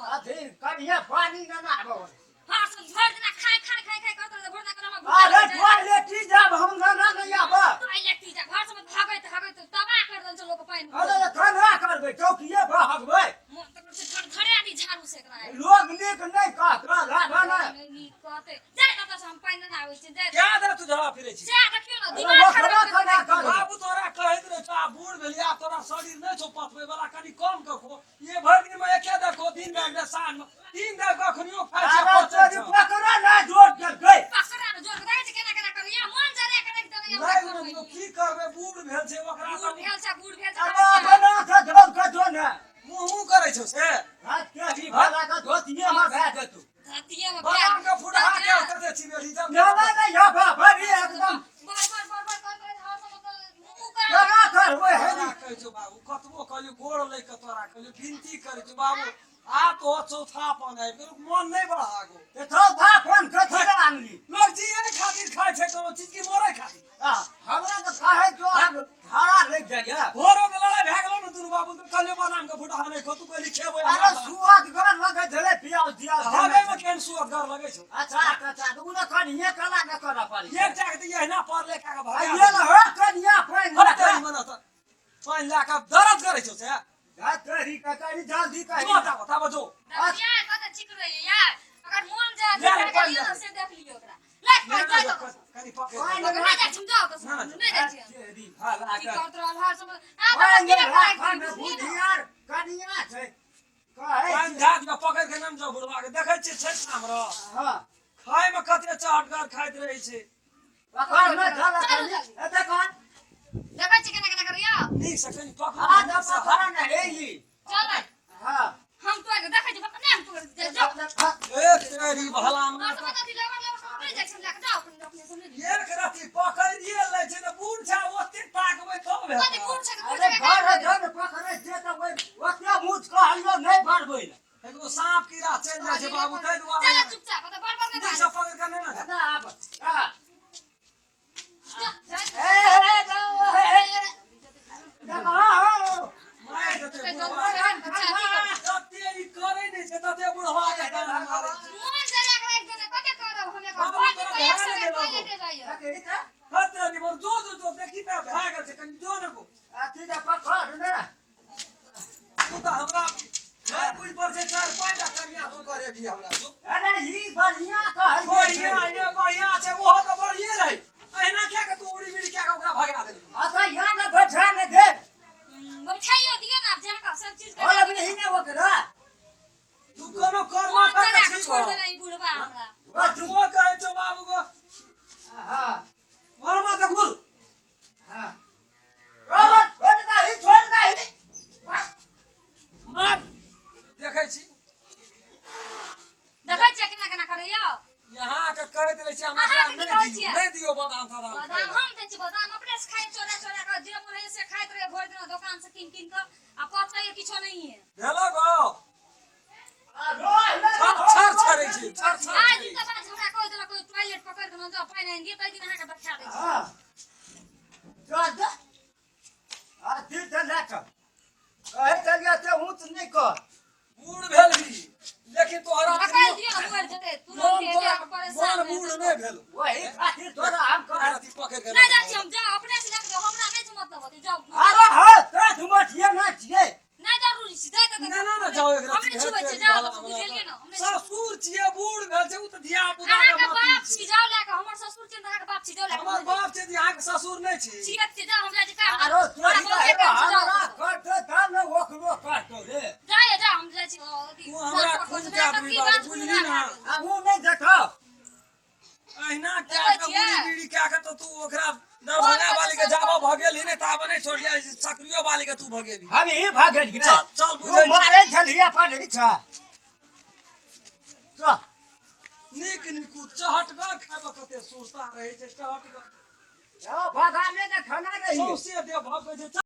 अथी कनिए पानी न ना आबो। हाँ सब भर दिना खाय खाय खाय खाय करत रहते, भर दिना हमरा भूख अरे लागल छै। टॉयलेट ही जाब हम ना ना नहीं आब। टॉयलेट ही जा, घर से भागैत भागैत तबाह कर देल छै लोक पानि। अरे तऽ केना करबै, चौकिए पर हगबै। मोन तऽ करै छै धर धरे दी झाड़ू से एकरा। लोग नीक नहि कहत राधा नहि। नीक कहतै जाय कतऽ से, हम पानि नहि आबै छै जाय। क्या दे तू झड़ा फिरै छी? सएह देखियौ ने, अरे दिमाग लोक खराब केना कऽ केना देलक। करबै? बाबू तोरा कहैत रहै छौ, आब बूढ़ भेलियै, आब तोरा शरीर नहि छौ पथबै वाला, कनि कम के खो। ये भरि दिन में एके बेर खो, दिन में एक बेर, साँझ में तीन बेर कखनियो खाइ छै। अरे पचै तोरी छौ। पकड़ा ना जोर करकै। पकड़ा ने जोर के देखै छी केना केना करैया, मन जरा के राखि देलैया नहि हमरा। बुझलियौ की करबै, बूढ़ भेल छै ओकरा बूढ़ तऽ भेल छै, बूढ़ भेल छै। अरे अपना से जोर के जो ने मुँह मुँह करै छौ से हाथ के भी भला के धोतिए में भए जेतौ। धतिये में। बादाम के फुटहा के कते चिबेली जब ना ना नहीं या बाबा भी एकदम। बर बर बर बर कर कर हर सब मुँह कर। केना करबै हे? तोरा कहै छौ बाबू, कतबो कहलियौ, गोड़ लए के तोरा कहलियौ, विनती करै छौ बाबू, आब तो चौथा पन आबि गेल, मन नहि बढ़ा गो। तऽ चौथा फोन कथी लए आनली? लोक जिए खातिर खाइ छै कोनो चीज की मरै खातिर? आ, हमरा तऽ कहै छौ आब धारा लागि जाइए। भोरो के लड़ाइ भए गेलो ने दुनू बाबू, तऽ कहलियौ बादाम के फुटहा नहि खो, तू कहली खेबै। अरे सुअदगर लगै छलै पियाज दियाज। हगे में केहन सुअदगर लगै छौ? अच्छा अच्छा, तऽ ओ ने कनिए कला ने करऽ पड़ै। एक टा के तऽ एहिना पड़ले कए के आ भगा ये ने हो कनिया पानि हट लए तेरी मने तऽ पानि लए कऽ दर्द करै छौ से। कऽ तेरी के कनि जल्दी कही। जो ताबो ताबो जो। यार कते चिकरै यार, अगर मन जाय ले ले, पानि लियो ले। ने से देख लियो ओकरा। ले पानि जाय तो। कनि पकड़। पानि नहि जाइ छी, जाओ तो। नहि जाइ छी। तेरी भला की के करत रहल हर समय आ पानि तऽ राखऽ ने, बुधियार कनिया छै कहै पानि छी। धए दियौ, पकड़ के नाम जाउ बुढ़वा के, देखै छियै छै हमरा। हँ। खाय में कते चहटगर खाइत रहै छै। पकड़ ने चल कनि एते कन। देखै छी केना केना करैया। नीक से कनि पकड़। आ तऽ पकड़ ने हे ई। चल। हँ। हम तो देखै छी नहि, हम तो जाओ। एक तेरी भला हर में समय अथी लेबर लेबर सब नहि जाइ छी लए कऽ, जाओ अपने अपने से नहि। एक रति पकड़िए लै छै तऽ बूढ़ छै, ओते ताकबै तब कते हेतै। बूढ़ छै, बूढ़ अरे छै। घर जन पकड़ै छियै तऽ ओहि ओते ऊँच कहलियौ नहि बढ़बै लए। एगो साँप कीड़ा चलि जाइ छै बाबू, ताहि दुआरे चल चुपचाप, ओतऽ बड़ बड़ नहि नीक से पकड़ के नहि ने। ना आब हँ। जा, जा। ए हे हे हे देखो हो। मारि देतै जते बुढ़वा। जल्दी छै, बच्चा की करतै? जते ई करै नहि छै तते बुढ़वा के गाना मारै छै। मन जरा के राखि देने, कते करब हम एकर? बाबू, भरि दिन तोरा तऽ एक ध्यान संगे नहि देलको। टॉयलेटे जाइए। देखी तऽ। कते नी बोल, जो जो जो देखी तऽ भए गेल छै, कनि जो ने गो। अथी तऽ पकड़ ने। तू तऽ हमरा नहि बुझि पड़ छै, चारि पाँच टा कनिया तू करेबी हमरा जो। अरे ई बढ़िया कहलियै। बढ़िया, ये बढ़िया छै, ओहो तऽ बढ़िये रहै। अहिना किया के तू उड़ी बिड़ी किया के ओकरा भगा देलही? अच्छा यहाँ ने बैठा ने दे। बैठाइयो दियौ ने आब जा कऽ सब चीज और अभी ही ने ओकरा। तू कोनो कर्मा मन कर जरा के के ठीक छोड़ि हो। देने ई बुढ़बा हमरा। बस। तू कहै छौ बाबू गो। हाँ। मरमा तऽ घुर। हाँ रोबत छोड़ दही, छोड़ दही। मार देखै छी। देखै छियै केना केना करैया। यहाँ के कहैत रहै छै हमरा। अहाँ की नहि कहै दियौ छियै? नहि दियौ बादाम तादाम खाय बादाम लए। हम दै छी बादाम, अपने से खाइ चोरा चोरा कऽ, जे मन होइए से खाइत रहै भरि दिना दोकान से कीन कीन कऽ, आ पचैए किछो नहिए। भेलो गो। आ रोह ने। छर छर छरै छी, छर छर आइ छरै। दिन तऽ बाद हमरा कहि देलक टॉयलेट पकड़ि कऽ न जाउ, पानि आनि दिअ, ताहि दिन अहाँके देखा दै छी। हाँ चल दे आ फिर से लए चल, कहै चलिए से ऊँच नहि कर। बूढ़ भेल भी लेकिन तोहरा पकड़ि दियौ ने, मरि जेतै मन तुरन्त तोरा एते परेशान मन बूढ़ हेतै। नहि भेल। वही खातिर तोरा हम कहै। अथी पकड़ि के नहि जाइ छी हम, जाउ अपने से लए कऽ जाउ, हमरा नहि छै मतलब अथी, जाउ। अरे हँ तोरा झुमठिए ना छियै। नहि जरूरी छै, जाय तऽ। ना ना ना, जाओ एक हम नहि छुबै छियै, जाउ तऽ, बुझलियै ने, हम नहि छुबै। ससुर छियै, बूढ़ भेल छै, ओ तऽ धिया पुता के अहाँके माती बाप छै। छी, जाउ लए कऽ, हमर ससुर छियै, अहाँके बाप छी, जाउ लए कऽ। हमर बाप छै जे अहाँके ससुर नहि छी? छियै छियै, जाउ, हम जाइ छी काम। आरो हमरा तोरी बहुते तऽ काम छै, जाउ। हमरा करतौ तब ने ओकरो करतौ रे। जाइए, जाउ, हम जाइ छी अथी तू हमरा साफ खून कऽ कए कऽ, देबही की बाबू, बात बुझली ना? हमहूँ नहि देखब। अहिना कए के देखै छियै? उड़ी बीड़ी कए के तऽ तू ओकरा दरभंगा वाली के जाबो भगेलही नहि ताबे नहि छोड़िया, सकरियो वाली के तू भगेलही। हम ही भागल। चल चल। तू बुझै छी। मारै छलही अपन इच्छा, चल। नीक निकुत चहटगर खायमे कते सुस्ता रहै छै, चहटगर। भगाने ने खाना रही। सौंसे देह भगै छै।